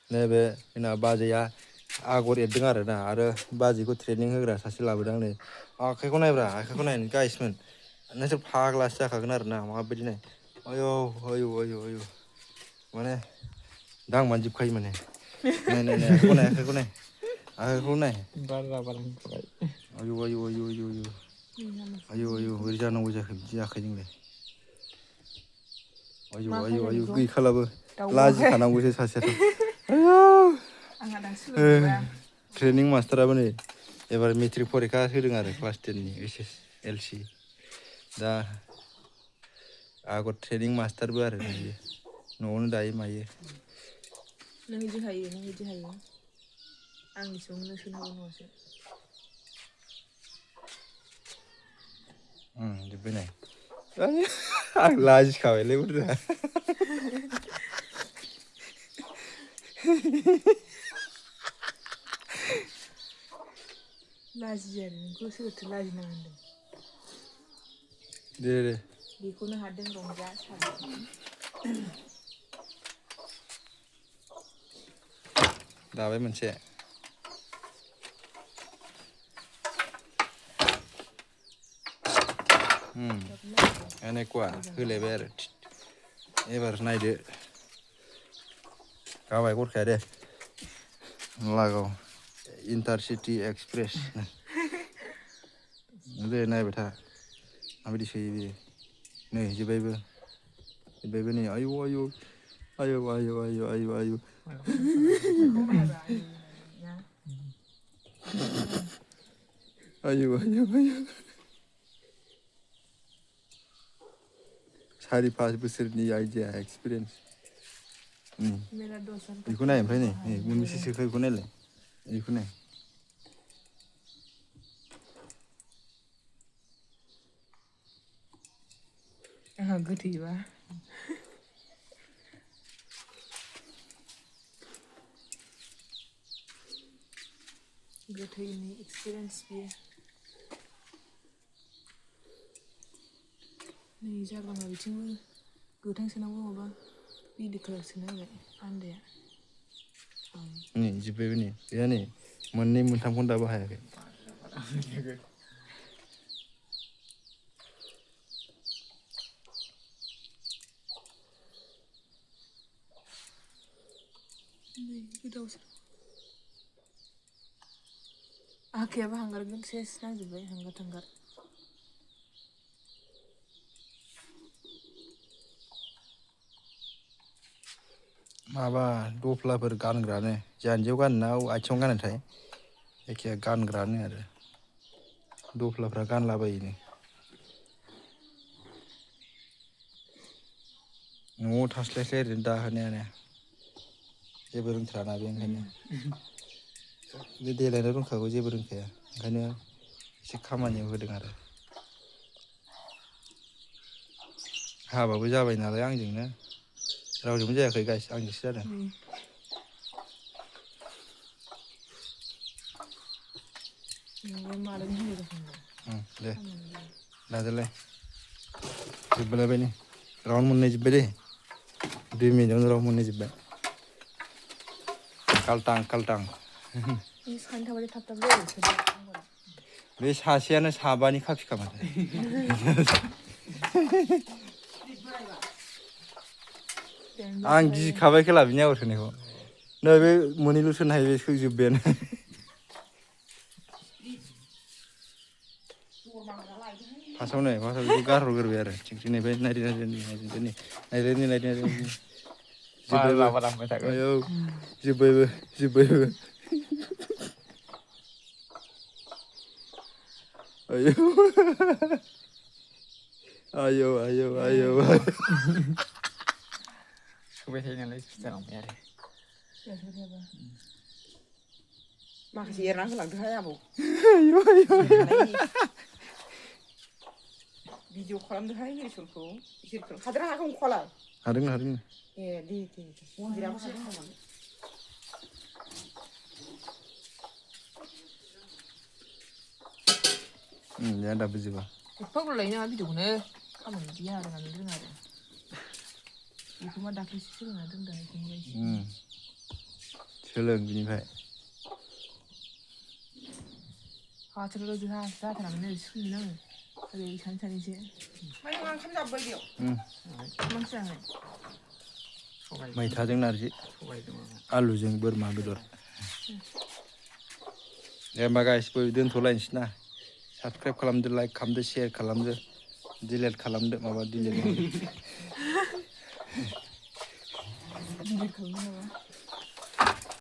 नैबे जोंना बाजैया आगर एरदों आरोना आरो बाजैखौ ट्रेनिं होग्रा सासे लाबोदों नै आखाइखौ नायब्रा आखाइखौ नाय गाइसमोन नोंसोर फाग्लासो जाखागोन आरोना माबायदि नाय आयौ आयौ आयौ आयौ माने दांमानजोबखायो माने नाय नाय नाय आखाइखौ नाय आखाइखौ नाय आयौ आयौ आयौ आयौ आयौ आयौ आयौ बोरै जानांगौ जाखो बिदि आखाइजोंलाय आयौ आयौ आयौ गैखालाबो लाजिखानांगौसो सासेयाथ' आयौ ट्रेनिं मास्टाराबो नै एबार मेट्रिक परिखा होदों आरो क्लास 10नि HSLC दा आगर ट्रेनिं मास्टारबो आरो बियो न'आवनो दायो मायो नों बिदि हायो नों बिदि हायो आंनि सिगाङाव नों सोनो हागौ नङासो जोब्बाय नाय आं लाजिखाबायलै बुरजा लाजियो आरो नोंखौ सोरथो लाजिनाङा होनदों दे दे बेखौनो हादों रंजा साबोन दाबाय मोनसे मोजां होलायबाय जागोन आरो एबार नायदो गाबाय गरखाया दे लागाव इन्टारसिटि एक्सप्रेस दे नायबाय था माबायदि सोयो बेयो नै जोब्बायबो नै आयौ आयौ आयौ आयौ आयौ आयौ आयौ आयौ आयौ आयौ 4-5 बोसोरनि आइदिया एक्सपिरियेन्स मेरा दस साल का बेखौ नाय ओमफ्राय तजुर्बा नै है मोनबेसे मेरे सोखो बेखौ नायलाय बेखौ नाय आंहा गोथैबा गोथैनि एक्सपिरियेन्स बियो नै जाग्लामा बिथिंबो गोथां सोनांगौ माबा बिदि कालार सोना होबाय आन्दाया नै जोब्बायबो नै गैया नै मोननै मोनथामखौनो दाबो हायाखै नै गोदाव सोराव आखायाबो हांगारजों सेस नांजोब्बाय हांगार थांगार माबा दफ्लाफोर गानग्रानो जानजियाव गानो ना आथिङाव गानोथाय जायखिया गानग्रानो आरो दफ्लाफ्रा गानलाबायोनो न'आव थास्लायस्लाय ओरैनो दाहोनायानो जेबो रोंथाराना बे ओंखायनो बे देलायनो रोंखागौ जेबो रोंखाया ओंखायनो एसे खामानियाव होदों आरो हाबाबो जाबाय नालाय आंजोंनो रावजोंबो जायाखै गाइस आंजोंसो जादों नोंलाय मालायनि हिनजाव जाखो दे खामानि गैया लादोलाय जोबलायबाय नै राउन्ड मोननै जोब्बाय दे 2 मिनिटावनो राउन्ड मोननै जोब्बाय काल्टां काल्टां बे सानै थाबाथाय थाब थाब जायो सोदेरनांगौआ बे सासेयानो साबानि खाफिखा माथो आं गिखाबाय खेला बिनि आगर सोनायखौ नै बे मोननैल' सोनो हायो बे जोब्बायानो फार्स्टआव बेखौ गारहरग्रोबाय आरो थिंख्लिनिफ्राय नायदो जोब्बायबो आयौ जोब्बायबो आयौ आयौ आयौ आयौ सोबाय थायो नालाय सुखु जालांबाय आरो माखासे एरना होलांदोंहाय आबौ आयौ आयौ हानायनि भिडिअ खालामदोहाय रिसलखौ हादोंना हायाखै अंखुआलाय हादों ए दे बिराबो हादों होनदोंमोन दाबो जोबा एफा गोलाव लायो नामा भिडिअखौनो खामानि गैया रोङानो रोङा आरो बेखौबा दाख्लैसो सोलोंना दोनदों बेखौनो सोलों बिनिफ्राय हाथारल' जाथारामोन सुखुयोमोन आङो ओरै सानैसो ओमफ्राय नों ओंखाम जाबोबाय बेयाव मा ओंख्रि जानाय मैथाजों नारजि सबायजों आलुजों बोरमा बेदर दे होमबा गासिबो दोनथ'लायनोसै ना साबसक्राइब खालामदो लाइक खालामदो शेयार खालामदो डिलेट खालामदो माबा डिलेट डिलिट खालामनो नामा